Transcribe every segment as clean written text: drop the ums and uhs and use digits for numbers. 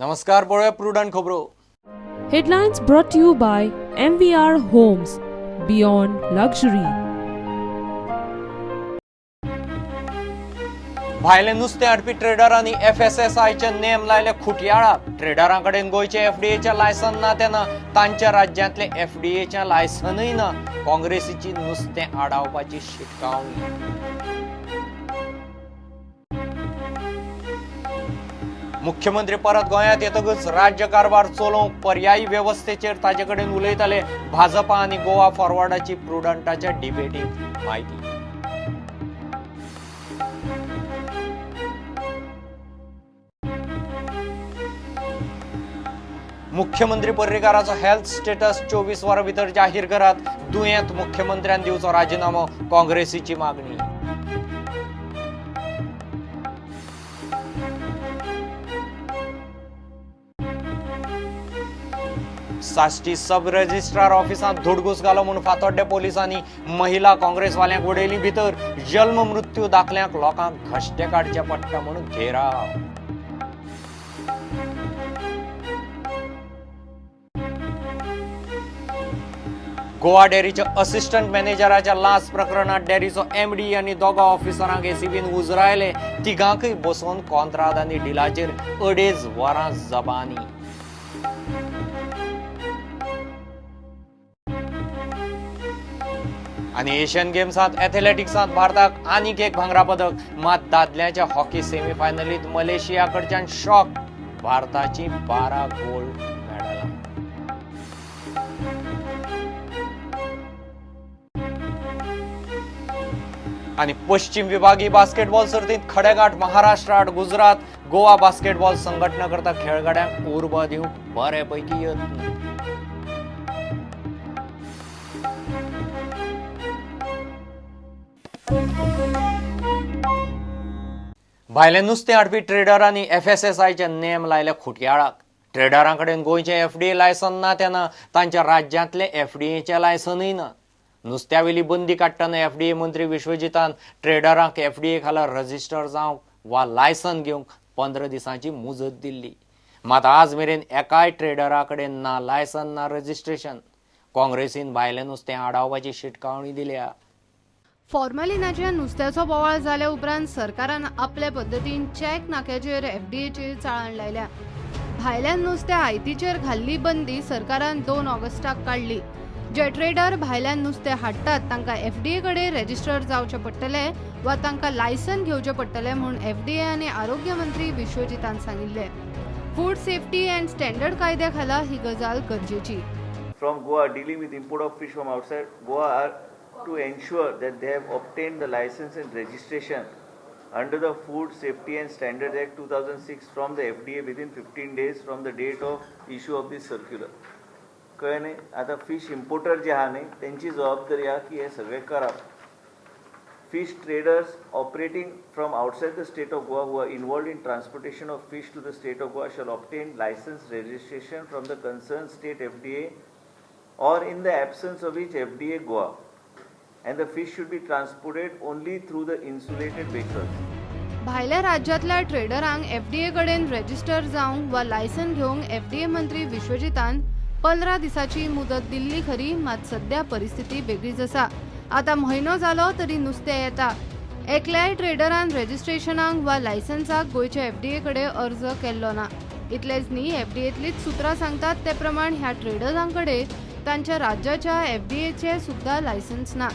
नमस्कार, पळोवया प्रुडंट खबरो. Headlines brought to you by MVR Homes, Beyond Luxury. भायले नुस्तें हाडपी ट्रेडरांनी एफएसएसआयचे नेम लायले खुटयाळाक. ट्रेडरां कडेन गोंयचे एफडीएचें लायसन ना तेन्ना तांच्या राज्यांतले एफडीएचें लायसनूय ना. काँग्रेसीची नुस्तें आडावपाची शिटकावणी. मुख्यमंत्री परत गोंयांत येतकच राज्य कारभार चलोवंक पर्यायी वेवस्थेचेर ताजे कडेन उलयताले. भाजपा आनी गोवा फॉरवर्डाची प्रुडंटाच्या डिबेटींत म्हायती. मुख्यमंत्री पर्रीकाराचो हेल्थ स्टेटस 24 वरां भितर जाहीर करात. दुयेंत मुख्यमंत्र्यान दिवचो राजिनामो, काँग्रेसीची मागणी. साश्टी सब रजिस्ट्रार ऑफिसांत धुडगूस घालो म्हूण फातोड्डे पोलिसांनी महिला काँग्रेसवाल्यांक उडयली भितर. जल्म मृत्यू दाखल्यांक लोकांक घश्टे काडचे पडटा म्हूण घेराव. गोवा डेअरीच्या असिस्टंट मॅनेजराच्या लांच प्रकरणात डेअरीचो एमडी आनी दोगा ऑफिसरांक एसीबीन उजरायले. तिगांकय बसोवन कॉन्त्राद आनी डिलाचेर 2.5 वरां जबानी. आनी एशियन गेम्सांत एथलेटिक्सांत भारताक आनीक एक भांगरा पदक. मात दादल्यांच्या हॉकी सेमीफायनलींत मलेशिया कडच्यान शॉक. भारताची 12 गोल्ड मेडलां. आनी पश्चिम विभागीय बास्केटबॉल सर्तींत खडेगांठ महाराष्ट्र आड गुजरात. गोवा बास्केटबॉल संघटना करता खेळगड्यांक उर्बा दिवंक बरे पैकी यत्न. भायले नुस्तें हाडपी ट्रेडरांनी एफएसएसआयचे नेम लायले खुटयाळाक. ट्रेडरां कडेन गोंयचें एफडीए लायसन ना तेन्ना तांच्या राज्यांतलें एफडीएचें लायसनूय ना. नुस्त्यावेली बंदी काडटना एफडीए मंत्री विश्वजितान ट्रेडरांक एफडीए खाला रजिस्टर जावंक वा लायसन घेवंक 15 दिसांची मुजत दिल्ली. मात आज मेरेन एकाय ट्रेडरा कडेन ना लायसन ना रजिस्ट्रेशन. काँग्रेसीन भायलें नुस्तें आडावपाची शिटकावणी दिल्या. फॉर्मेलिनाच्या नुस्त्याचो बोवाळ जाल्या उपरांत सरकारान आपले पद्दतीन चॅक नाक्याचेर एफडीएचेर चाळण लायल्या. भायल्यान नुस्त्या आयतीचेर घाल्ली बंदी सरकारान 2 ऑगस्टाक काडली. जे ट्रेडर भायल्यान नुस्तें हाडटात तांकां एफडीए कडेन रजिस्टर जावचें पडटलें वा तांकां लायसन घेवचें पडटलें म्हूण एफडीए आनी आरोग्य मंत्री विश्वजितान सांगिल्लें. फूड सेफ्टी अँड स्टँडर्ड कायद्या खाला ही गजाल गरजेची. From Goa, dealing with import of fish from outside Goa are to ensure that they have obtained the license and registration under the Food Safety and Standards Act 2006 from the FDA within 15 days from the date of issue of this circular. कळ्ळें न्ही? आतां fish importer जे आहा न्ही तेंची जबाबदारी आहा की हें सगळें करप. Fish traders operating from outside the state of Goa who are involved in transportation of fish to the state of Goa shall obtain license registration from the concerned state FDA or in the absence of which FDA Goa, and the fish should be transported only through the insulated vehicles. भायल्या राज्यांतल्या ट्रेडरांक FDA कडेन register जावंक वा license घेवंक FDA मंत्री विश्वजितान 15 दिसांची मुदत दिल्ली खरी, मात सध्या परिस्थिती वेगळीच आसा. आतां म्हयनो जालो तरी नुस्तें येता. एकल्याय ट्रेडरान रजिस्ट्रेशनाक वा लायसन्साक गोंयच्या एफडीए कडेन अर्ज केल्लो ना. इतलेंच न्ही, एफडीएतलीच सुत्रां सांगतात ते प्रमाण ह्या ट्रेडरां कडेन तांच्या राज्याच्या एफडीएचें सुद्दां लायसन्स ना.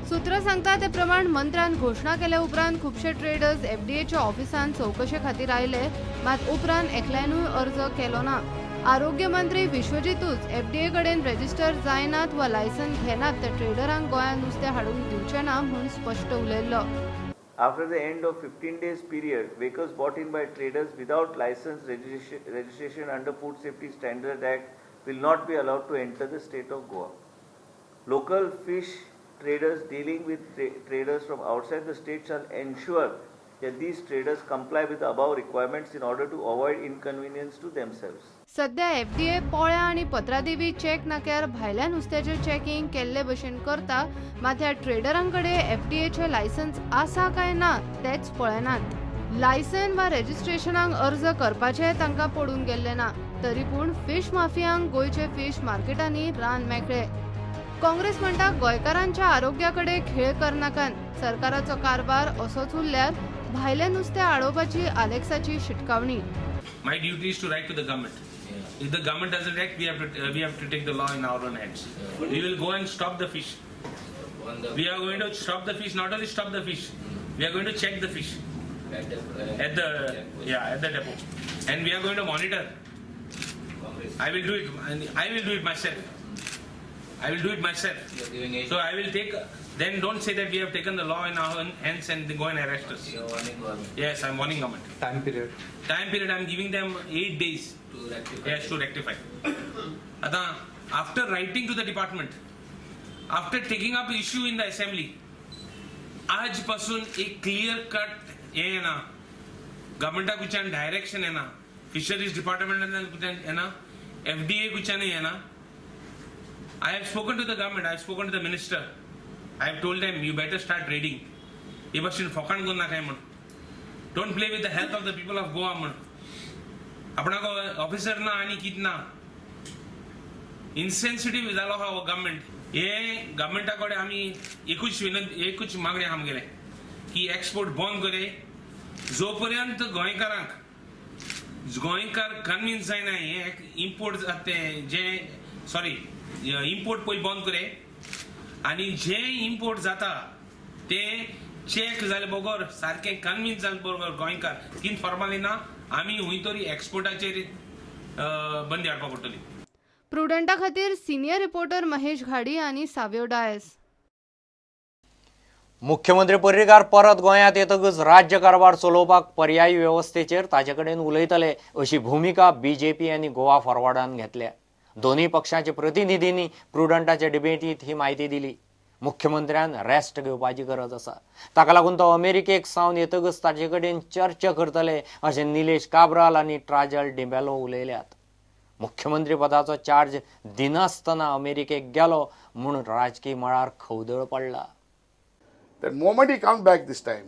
सूत्र सांगता ते प्रमाण मंत्र्यान घोशणा केल्या उपरांत खुबशे ट्रेडर्स एफडीएच्या ऑफिसांत चवकशे खातीर आयले, मात उपरांत एकल्यानूय अर्ज केलो ना. आरोग्य मंत्री विश्वजितूच एफडीए कडेन रजिस्टर जायनात वा लायसन घेनात त्या ट्रेडरांक गोंयांत नुस्तें हाडूंक दिवचे ना म्हूण स्पश्ट उलयल्लो. After the end of 15 days period, vehicles bought in by traders without license registration under Food Safety Standard Act will not be allowed to enter the state of Goa. Local fish traders dealing with traders from outside the state shall ensure that these traders comply with the above requirements in order to avoid inconvenience to themselves. सध्या FDA पोळ्या आनी Patradevi check नाक्यार भायल्या नुस्त्याचें checking केल्ले भशेन करता, मात ह्या ट्रेडरां कडेन एफडीएचें लायसन्स आसा काय ना तेंच पळयनात. लायसन वा रेजिस्ट्रेशनाक अर्ज करपाचें तांकां पडून गेल्लें ना, तरी पूण फिश माफियांक गोंयचे फिश मार्केटांनी रान मेकळे। काँग्रेस म्हणटा गोंयकारांच्या आरोग्या कडेन खेळ करनाकात, सरकाराचो कारभार असोच उरल्यार भायलें नुस्तें आडोवपाची आलेक्साची शिटकावणी। My duty is to write to the government. If the government doesn't act, we have to take the law in our own hands. We will go and stop the fish. We are going to stop the fish. Not only stop the fish, we are going to check the fish at the depot, and we are going to monitor. I will do it. I will do it myself. I will do it myself. So I will take. Then don't say that we have taken the law in our own hands and they go and arrest us. You are warning government. Yes, I am warning government. Time period. Time period I am giving them 8 days. To rectify. Yes, to rectify. After writing to the department, after taking up issue in the assembly, आज पासून एक clear cut हे येना, गव्हर्नमेंटा कुच्यान direction येना, fisheries डिपार्टमेंटान कुच्यान येना, FDA कुच्यान येना. I have spoken to the government, I have spoken to the minister. I have told them you better start raiding. हे भाशेन फोकाण करूं नाकाय म्हण. Don't play with the health of the people of Goa म्हण. आपणाक officer ना आनी कित ना. इनसेन्सिटीव जालो आहा हो गव्हर्मेंट. हे गव्हर्मेंटा कडेन आमी एकूच विनंती, एकूच मागणें आहा आमगेलें की एक्सपोर्ट बंद करे जो पर्यंत गोंयकारांक गोंयकार कन्विन्स जायना हे इम्पोर्ट ते जे सॉरी इम्पोर्ट पयलीं बंद करे आनी जे इम्पोर्ट जाता ते चॅक जाले बगर सारकें कन्विन्स जाले बगर गोंयकार कितें फॉर्माली ना आमी हुंय तरी एक्सपोर्टाचेर बंदी हाडपाक पडटली. प्रुडंटा खातीर सिनियर रिपोर्टर महेश घाडी आनी साव्यो डायस. मुख्यमंत्री पर्रीकार परत गोंयांत येतकच राज्य कारभार चलोवपाक पर्यायी वेवस्थेचेर ताचे कडेन उलयतले अशी भुमिका बीजेपी आनी गोवा फॉरवर्डान घेतल्या. दोनूय पक्षांच्या प्रतिनिधींनी प्रुडंटाच्या डिबेटींत ही म्हायती दिली. मुख्यमंत्र्यान रेस्ट घेवपाची गरज आसा, ताका लागून तो अमेरिकेक सावन येतकच ताचे कडेन चर्चा करतले अशें निलेश काब्राल आनी ट्राजल डिबेलो उलयल्यात. मुख्यमंत्री पदाचो चार्ज दिनासतना अमेरिकेक गेलो म्हूण राजकी मळार खवदळ पडला. That moment he comes back this time,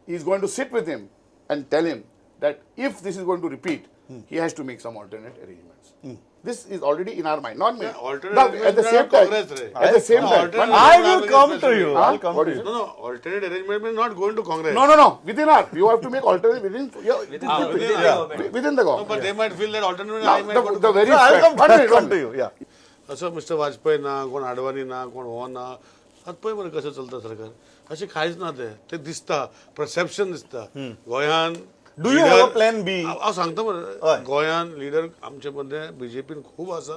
he is going to sit with him and tell him that if this is going to repeat, he has to make some alternate arrangements. This is already in our mind, not me. Yeah, now, at the same time, at the same time, I will come to you. I'll come to you. No, no, alternate arrangement means not going to Congress. No, no, no. Within our, you have to make alternate within within the government. No, but they might feel that alternate now, arrangement. The very no, I'll come to you. Yeah. असं mister Vajpayee ना, कोण आडवाणी ना, कोण हो ना, आतां पळय मरे कशें चलता सरकार. अशें कांयच ना, तें तें दिसता, परसेप्शन दिसता गोंयान. Do you have a plan B? हांव सांगता मरे, गोंयान लिडर आमचे मदें बीजेपीन खूब आसा.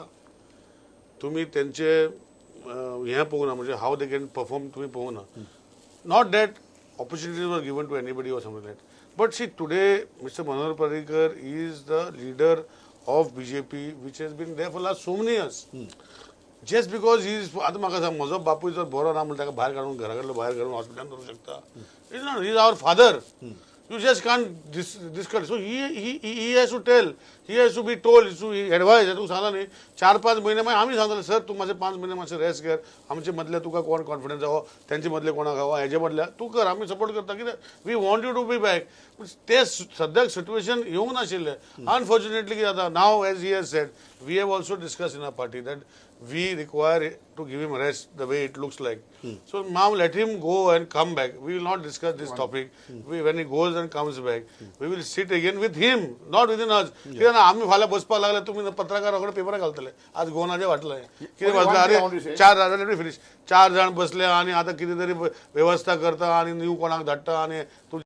तुमी तेंचे हें पळोवंक ना, म्हणजे how they can perform तुमी पळोवंक ना. Not that opportunities were given to anybody or something that, but see today Mister Manohar Parrikar is the leader of BJP which has been there for last so many years. Just because he is, आतां म्हाका सांग, म्हजो बापूय जर बरो ना म्हणून ताका भायर काडून, घरा कडलो भायर काडून हॉस्पिटलान दवरूंक शकता? Is not, he is our father. You just can't discuss. So he has to tell, he has to be told, to advise. तुका सांगला न्ही, 4-5 म्हयने मागीर आमी सांगतले, सर तूं मातशें 5 म्हयने मातशें रेस्ट कर, आमचे मदले तुका कोण कॉन्फिडन्स आहा, तेंचे मदले कोणाक आहा, हेजे मदले तूं कर, आमी सपोर्ट करता, कित्याक we want you to be back. ते सद्याक सिट्युएशन येवंक नाशिल्लें. अनफॉर्च्युनेटली कितें जाता, now as he has said, we have also discuss in our party that we require to give him rest the way it looks like. So now let him go and come back. We will not discuss this topic. When he goes and comes back, we will sit again with him, not within us. कित्याक आमी फाल्यां बसपाक लागले तुमी पत्रकारा कडेन पेपरां घालतले, आज गोवनाचें वाटलें कितें वाचलें, अरे 4 जाण फिनीश, 4 जाण बसले आनी आतां कितें तरी वेवस्था करता आनी न्यू कोणाक धाडटा आनी तूं.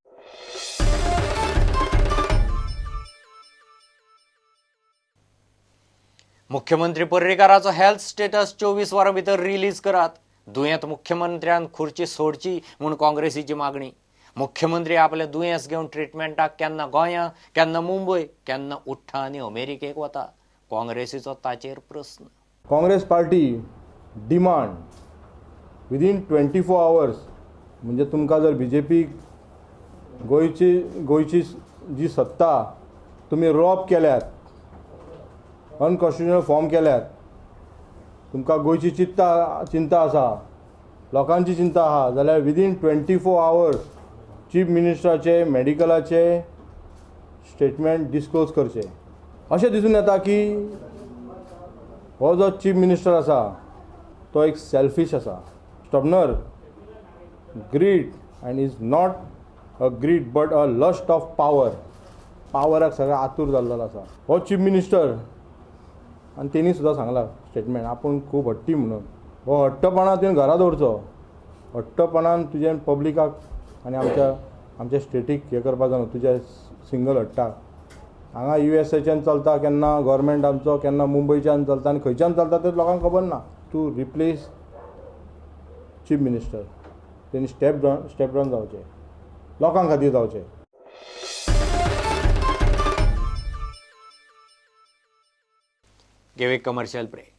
मुख्यमंत्री पर्रीकाराचो हेल्थ स्टेटस 24 वरां भितर रिलीज करात. दुयेंत मुख्यमंत्र्यान खुर्ची सोडची म्हूण काँग्रेसीची मागणी. मुख्यमंत्री आपले दुयेंस घेवन ट्रिटमेंटाक केन्ना गोंया, केन्ना मुंबय, केन्ना उठ्ठा आनी अमेरिकेक वता. काँग्रेसीचो ताचेर प्रस्न. Congress party demand within 24 hours, म्हणजे तुमकां जर बीजेपी गोंयची जी सत्ता तुमी रॉब केल्यात, अनकॉन्स्टिट्युशनल फॉर्म केल्यात, तुमकां गोंयची चिंता आसा, लोकांची चिंता आहा, जाल्यार विदीन 24 आवर्स चीफ मिनिस्टराचे मेडिकलाचे स्टेटमेंट डिस्क्लोज करचे. अशें दिसून येता की हो जो चीफ मिनिस्टर आसा तो एक सेल्फीश आसा, stubborn, greed and is not a greed but a lust of power. पावराक सगळें आतूर जाल्लो आसा हो चीफ मिनिस्टर. आनी तेणी सुद्दां सांगलां स्टेटमेंट आपूण खूब हट्टी म्हणून. हो हट्टपणा तुवें घरा दवरचो, हट्टपणान तुजें पब्लिकाक आनी आमच्या आमच्या स्टेटीक हें करपाक जायना. तुज्या सिंगल हट्टाक हांगा युएसएच्यान चलता, केन्ना गव्हर्मेंट आमचो, केन्ना मुंबयच्यान चलता आनी खंयच्यान चलता तें लोकांक खबर ना. तूं रिप्लेस चीफ मिनिस्टर, तेणी स्टेप डावन जावचें, लोकां खातीर जावचें. घेवया कमर्शियल ब्रेक.